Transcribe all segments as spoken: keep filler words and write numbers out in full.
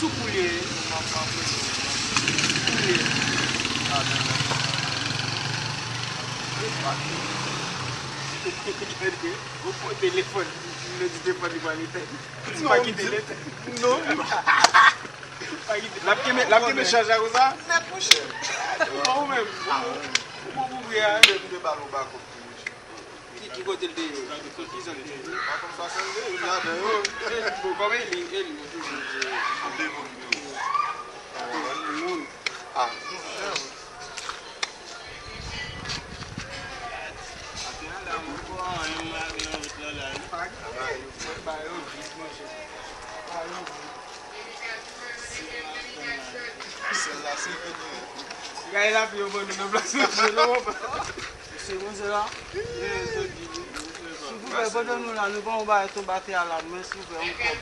Sou koulye. Koulye. Ou pran telefòn. Ou di telefòn li pral etèn. Ou pa kite l etèn. Non. Pa kite l. L ap kenbe, l ap kenbe chaj la konsa? Nèt, monchè. Ou menm. Ou bon pou vre a. M te ba l yon bakòp tou, monchè. Ki, ki kote l te ye? Sou ki zòn l te ye? Patwon swasannde, youn ladan yo. Bon, kòm e li, e li, yo toujou di. Devan yo. Moun. Ah. Mwen ba yo vis, monchè. Ba yo vis. Sèl la, se vini. Gade lapli yo ban nou nan plas manje, non, papa? Mesye, bon, se la. Silvouplè, pandan nou la, nou ban yon bagay tonbe atè a la, men silvouplè, yon kòb.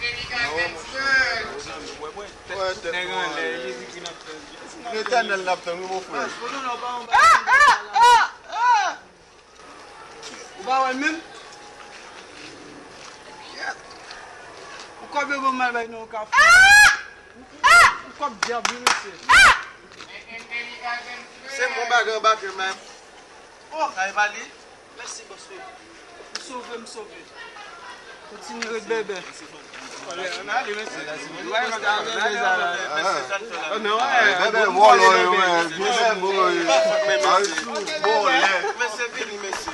Letènèl n ap tann, wi, mon frè. Pandan nou ban yon bagay tonbe atè a la. Ou pa wè l menm? Ou kòb yo ban m al bay nan yon kafou. Ou kòb dyab, wi, mesye. Se bon bagay anba kè m. Oh, sa e pa li? Mèsi, bòs, wi. M sove, m sove. Kontinye ret bèbè. Bèbè vòlò yo, men. Bèbè vòlò yo. Mesye vini, mesye.